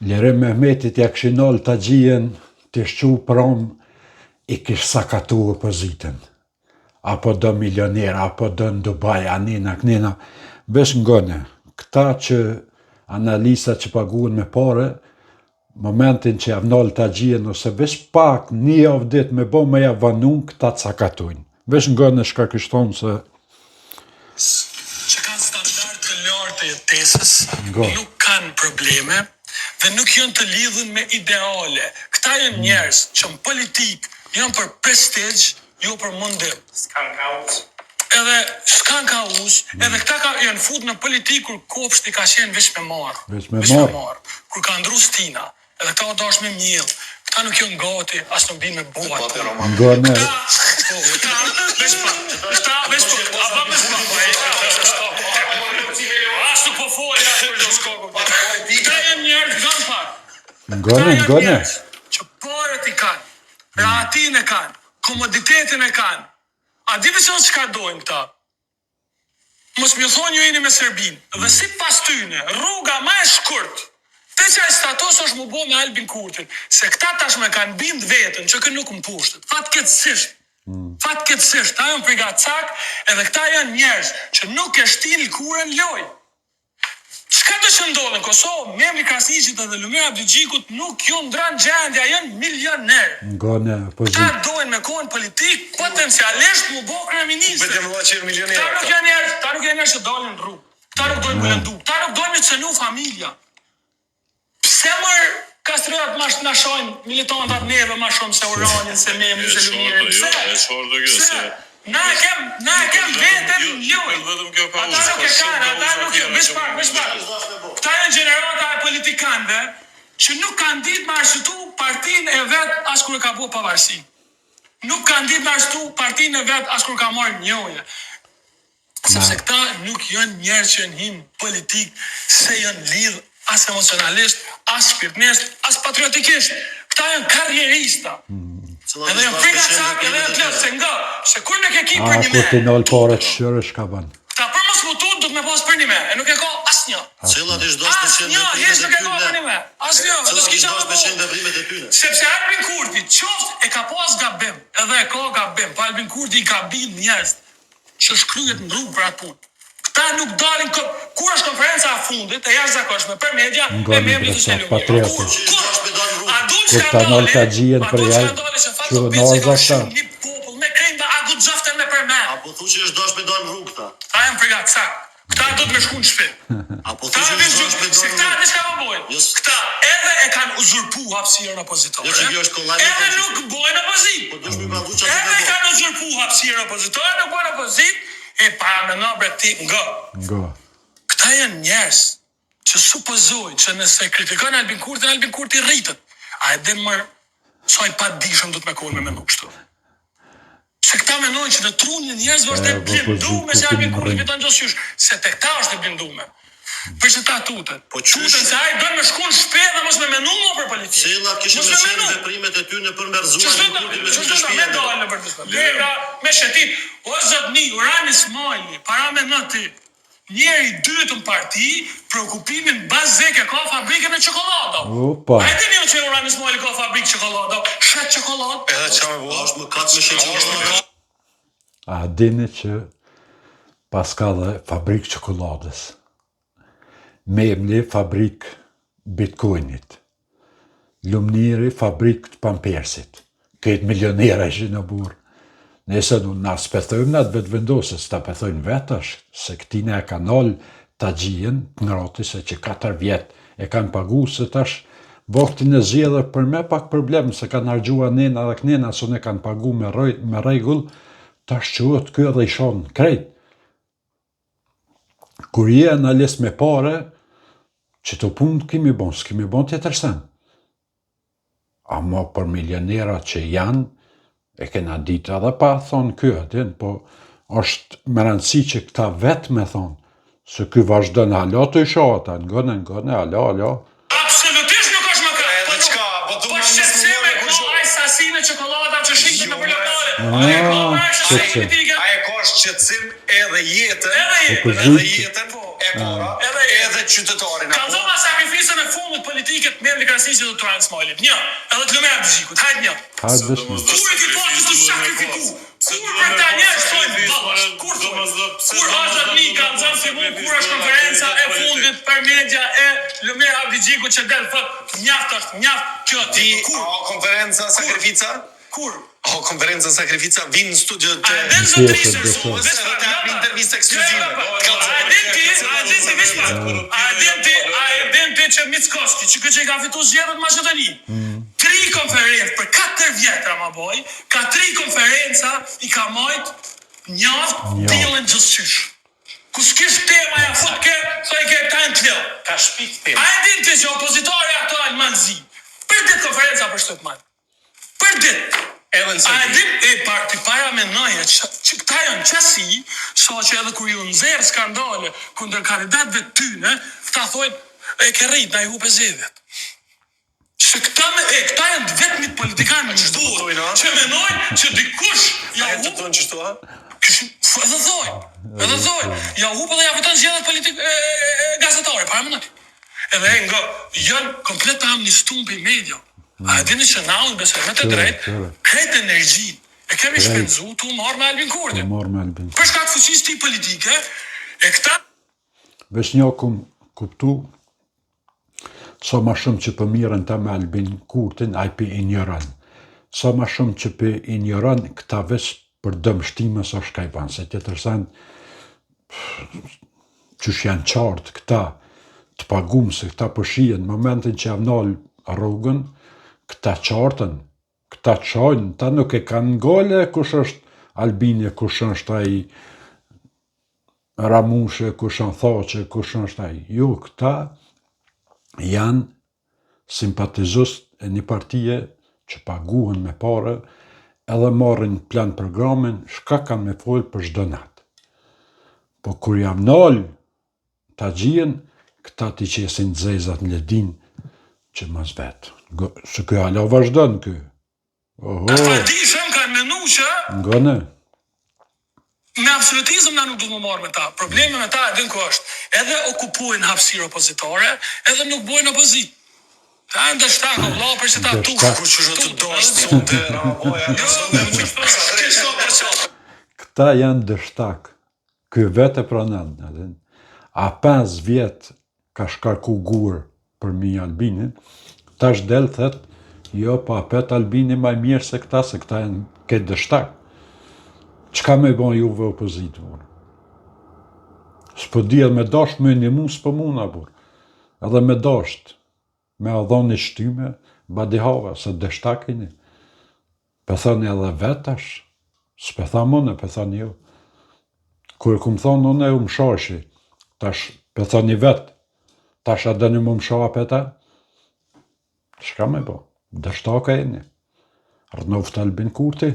Lirim Mehmetit ja kishin nalë tagjien t'ish çu prom i kish sakatu opozitën. Apo do milioner, apo do në Dubai, anena, knena, veç ngone, këta që analista që paguhen me pare, momentin që jav nalë tagjien ose veç pak një javë ditë me bo me ja vanu, këta të sakatojnë. Veç ngone shka kish thonë se që kanë standard të lartë të jetesës, Ngo. nuk kanë probleme dhe nuk janë të lidhur me ideale. Këta janë njerëz që në politikë janë për prestigj, jo për mundim. S'kan kauzë. Edhe s'kan kauzë, edhe këta ka, janë fut në politikë kur kopshti ka qenë veç me marr. Veç me marr. Kur ka ndru stina, edhe këta o dash me mjell. Këta nuk janë gati, as nuk dinë me bo atë punë. Ngone, Këta, po, këta, veç pak, këta, veç pak, a ba veç pak, po, e, as nuk po foli, as për s'ka kuptim. Këta janë njerëz, ngan pak. Këta ngone, janë ngone. njerëz që paret i kanë, rahatin e kanë, komoditetin e kanë. A di veç edhe çka dojnë këta? Mos më thonë ju jeni me Serbinë. Dhe sipas tyne, rruga më e shkurt te qaj status është mu bo me Albin Kurtin, se këta tashmë kanë bind veten që ky nuk mpushtet. Fatkeqësisht, fatkeqësisht, këta janë frigacak, edhe këta janë njerëz që nuk e shtin lëkurën lojë. Çka do që ndodhë në Kosovë, Memli Krasniqit edhe Lumir Abdixhikut nuk ju ndron gjendja, janë milioner. Ngone, Këta opozitë. dojnë me kohën politik, potencialisht mu bo kryeministër. Vetëm vëlla që janë milionerë Këta nuk këta. janë njerëz, këta nuk janë njerëz që dalin në rrugë. Këta nuk dojnë mu lëndu, këta nuk dojnë me cenu familja. Pse mër Kastriot ma na shojnë militantat neve ma shumë se Uranin, se Memlin, E se qartë, Lumirin? jo, Pse? e qartë kjo, Pse? se Na e kem, na e nuk kem është veten vetëm, jo, në nuk lojë. është vetëm kjo Ata kauzë, nuk ka e shumë kanë, ata kauza nuk e, tjera veç që pak, mund veç të pak. Këta janë gjenerata e politikanëve që nuk kanë ditë me arsyetu partinë e vet as kur e ka bo pavarësinë. Nuk kanë ditë me arsyetu partinë e vet as kur ka marrë njohje. Sepse këta nuk janë njerëz që janë hinë politik, se janë lidh as emocionalisht, as shpirtnisht, as patriotikisht. Këta janë karrierista. Edhe janë frikacak, edhe janë plot se nga, se kur nuk e ki A, për një kur me, t'i nalë pare të shqyre, shka bën? Këta për mos mu tut, do të me pas për një me, e nuk e ka asnjë. Cilat ish dash me qenë Asnjë, veprimet hiç e nuk e ka për tyne? një me. Asnjë, do Cilat ish s'kisha dash më me bo. qenë veprimet e tyne? Sepse Albin Kurti, qoftë e ka pas gabim, edhe e ka gabim, po Albin Kurti i ka bind njerëz që shkryhet në rrugë për atë punë. Këta nuk dalin kë... Kur është konferenca e fundit e jashtëzakonshme për media e Ngoni Memlit ose bre, Lumirit? patriotët. Kur? Që ish Kur? dash me dalë në rrugë? A dun Kur ta nalë skandali? tagjien A për dun jaj, skandali se që Fato Bici ka naza këta. shumë një popull me krejt a guxofte me përmend. A po thu që ish dash me dalë në rrugë këta? Këta janë frikacak. Këta do të me shku në shtëpi. A po thu Këta që veç ish dash me se dalë në këta rrugë? diçka po bojnë. Jo, s- Këta edhe e kanë uzurpu hapësirën opozitare. Jo, që kjo është kollaj me Edhe thonë nuk bojnë opozitë. Po dush mi kallzu çfarë Edhe do të kanë uzurpu hapësirën opozitare, nuk bojnë opozitë. E para me bre ti nga. Ngo. Këta janë njerëz që supozojnë që nëse kritikon Albin Kurtin, Albin Kurti rritet. A e din mër sa i padijshëm do të me kohë me mendu kështu. Se këta mendojnë që në trunin e njerëzve është e E, po, po, blindume se ku Albin kemi Kurti rrinë. fiton gjithçysh, se tek ta është e blindume. Për që ta tuten. Po qysh? Tuten se ai don me shku në shtëpi dhe mos me menu më për politikë. Cilat kishin Mos me me qenë menu. veprimet e tyne për me rrëzuar Që Albin shtë Kurtin me që shku shtë në me shtëpi? dalë në për diskoteka, me shetit. O zotni, Uran Ismaili, para me në ti. Njeri i dytë në parti, preokupimin bazik e ka fabrikën e çokoladave. Opa. A e dini ju që Uran Ismaili ka fabrikë çokoladave? Shet çokoladë? Edhe çka me bo? A është më kat me shet A është më çokoladë? kat? A dini që paska dhe fabrikë çokoladës. Memli fabrikë bitcoinit. Lumniri fabrikë të pampersit. Këtë milionera ishin në burë. Nëse nu na s'pe thojmë na të vetëvendosës, ta pe thojnë vetë është, se këtine e ka nalë tagjien të ngrati se që 4 vjet e kanë pagu se tash vaktin e zgjedhjeve për me pak problem se kanë harxhua nena dhe knena se ne kanë pagu me, roj, me rregull, tash quhet ky edhe i shon krejt. Kur je analist me pare, që të punë kemi bon, s'kemi bon tjetër sen. Ama për milionera që janë, e kena ditë edhe pa thonë ky, a din, po është me rëndësi që këta vetë me thonë, se ky vazhdon hala të i shoh ata, ngone, ngone, hala, hala. Absolutisht nuk është mëkat. Edhe Po nuk- çka, po tu Po më shqetësim e mos ka më ai sasinë e çokoladave që shitet Jo, në lokale. Ah, Ai e ka për ai qetësim. sasinë ti Ai e ka shqetësim edhe jetën, Edhe jetën, Po, edhe jetën Po. e para, Edhe jetën. edhe qytetarin Ka apo. dhënë sakrificën e fundit. politike të Memli Krasniqit dhe Turan Ismailit. Një, edhe të Lumir Abdixhikut. Hajt një. Hajt veç një. Kur e ke pasur të sakrifiku? Kur për ta njerëz thonë ballash? Kur thonë? Kur Azat Mi ka nxënë si mu, kur është konferenca e fundit për media e Lumir Abdixhikut që del thot mjaft është mjaft kjo Ti, kur? a konferenca sakrifica? Kur? O konferenca sakrifica vinë në studio të A e din zotëri Pjesë se e sot Edhe të japin intervistë ekskluzive. A e din ti, a e din ti veç pak. A e din ti, a e din ti që Mickoski, që që i ka fitu zgjedhjet në Maqedoni. Tri konferencë për 4 vjet ama boj, ka tri konferenca i ka majt mjaft Mjaft. dillën gjithçysh. Ku s'kish tema ja fut ke, sa i ke kanë të lënë. Ka shpik tema. A e din ti që opozitari aktual Manzi, për ditë konferenca për shtyp man. Për ditë. Edhe në A e Serbi. din, e par, ti para menoje që, që këta janë qasi, sa që edhe kur ju nxjerr skandale kundër kandidatëve të tyne, këta thojnë, e ke rrit, na i hupe zgjedhjet. Se këta, me, e, këta janë të vetmit politikanë në botë thonë, a? që menojnë që dikush ja A e të hup, thonë qështu, a? Kështu, edhe thojnë, edhe thojnë, ja hup edhe ja fiton zgjedhjet politik e, e, e, gazetare, para mendoj. Edhe e nga janë komplet të amnistum për media. A e dini që na unë besoj me të Qyre, drejtë, qyre. krejt energjinë e kemi shpenzu tu u marrë me Albin Kurtin. Marrë me Albin. Për shkak të fuqisë tij politike, e këta Veç një kum kuptu, sa ma shumë që për mirën ta me Albin Kurtin, ai pi injoran. Sa ma shumë që pi injoran, këta veç për dëm shtimës është ka i ban, se tjetër sen, qysh janë qartë këta të pagum se këta po shihen në momentin që janë nal rrugën, këta qartën, këta qajnë, ta nuk e kanë gole kush është Albini, kush është ai Ramushe, kush është Thaçi, kush është ai. Jo, këta janë simpatizues e një partie që paguhen me pare edhe marrin plan programin, shka kanë me folë për çdo natë. Po kur jam nal ta gjihen, këta t'i qesin zezat në ledin që mos vet. Se ky hala vazhdon ky. Oho, të padishëm kanë menu që ngone. me absolutizëm na nuk duhet më marrë me ta. Problemi me ta e din ku është. Edhe okupojnë hapësirë opozitare, edhe nuk bojnë opozitë. Ta janë dështak, o vlla, për që ta Dështak. tush. Kur që të dosh sonte, Rama boja, Kishto për qatë. Këta janë dështak. Ky vetë e pranon, a din. A 5 vjet ka shkarku gur për mi Albinin, tash del thet, jo, pa apet Albini ma i mirë se këta, se këta janë këtë dështak. Çka me bon juve opozitë, burr? S'po di edhe me dasht me nimu, s'po muna, burr. Edhe me dasht, me a dhonë një shtyme, badihava, se dështak jeni. Pe thoni edhe vetë tash, s'pe tham unë, pe thoni ju. Kur e kum thonë unë e u mshashi, tash pe thoni vetë, tash a doni mu msha apet a? Shka me bo? Dështaka jeni. Rrnoft Albin Kurti.